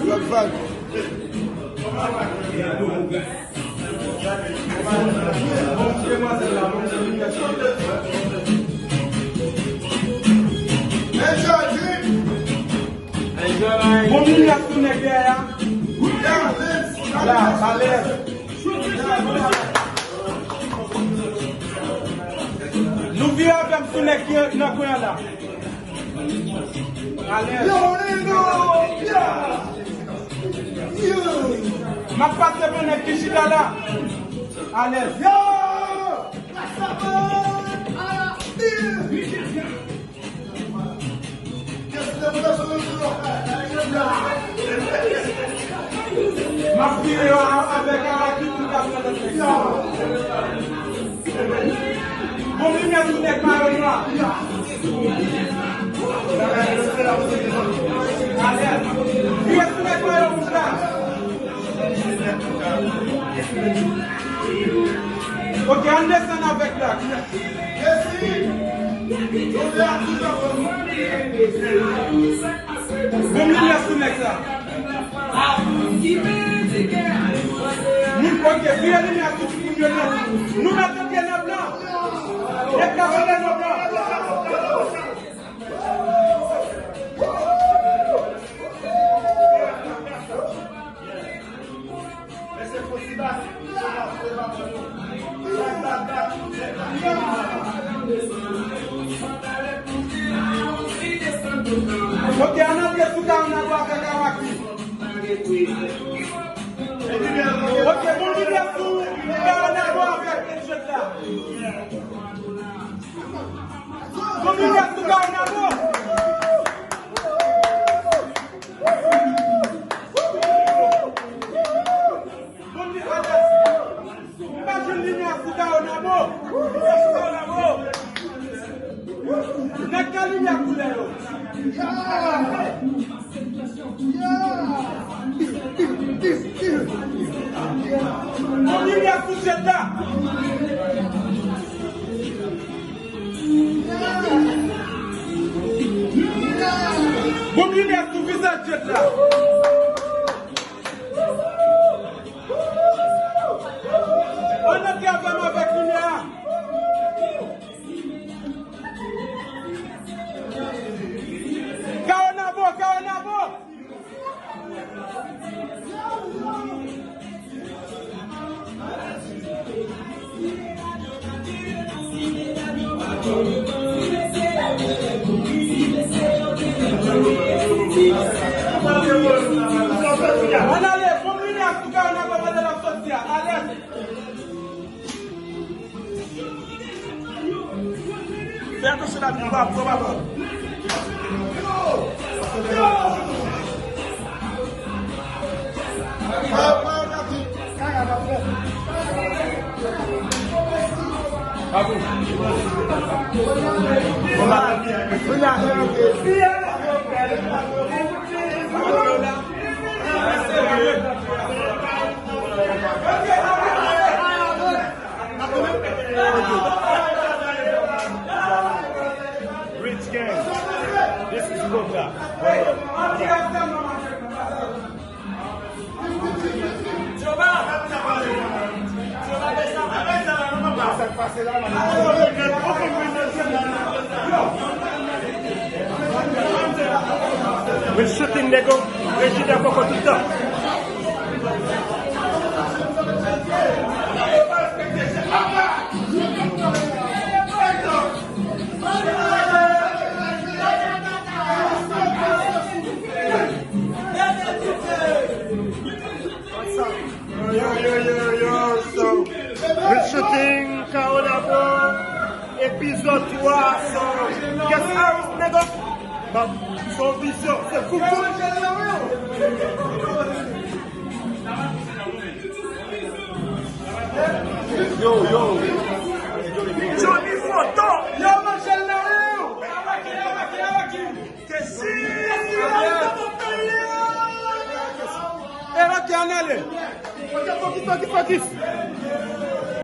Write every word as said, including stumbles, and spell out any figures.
Lòt vag. Bon limyè sou nèg dèyè a. La, alèz. Nou vire avè m sou nèg ki nan kwen an la. Alèz. M ap pase pou nèg ki chita la. Alèz. M ap vire yo avèk Araki pou ka pran lòt nèg. Bon limyè sou nèg mayo nwa. Alèz. Vire sou nèg mayo wouj la. Ok, ann desann avèk la. Bon limyè sou nèg sa. Moun, ok, vire limyè sou moun yo nan. Nou mèt antre nan blan. Nèg k ap antre nan blan. Ok, ann antre sou Kawonabo avèk Awaki. Ok, bon limyè sou Kawonabo avèk Etchetla. Bon limyè sou Kawonabo. Bon limyè, alèz. M pa jwenn limyè sou Kawonabo. Limyè sou Kawonabo. Nèg ka limyè koulè yo. Bon limyè sou Etchetla. Bon limyè sou vizaj Etchetla. Ann antre avè m avèk limyè a. Kawonabo, Kawonabo. Ann ale, bon limyè pou Kawonabo pandan l ap sòti a. Alèz. Fè atansyon la, papa, papa. Rich Gang, this is Cobra. Rich Shooting, nèg yo. Rich Shooting poko tout tan. Yo, yo, yo, yo, so, Rich Shooting, Kawonabo, epizòd twa, so, guest artist, nèg yo. Bab, se yon vizyon, se Koukou. Yo, yo. Johnny Photo. Yo, Manchel Nayo. Kesi. E, ok, ann ale. Ok, fokis, fokis, fokis.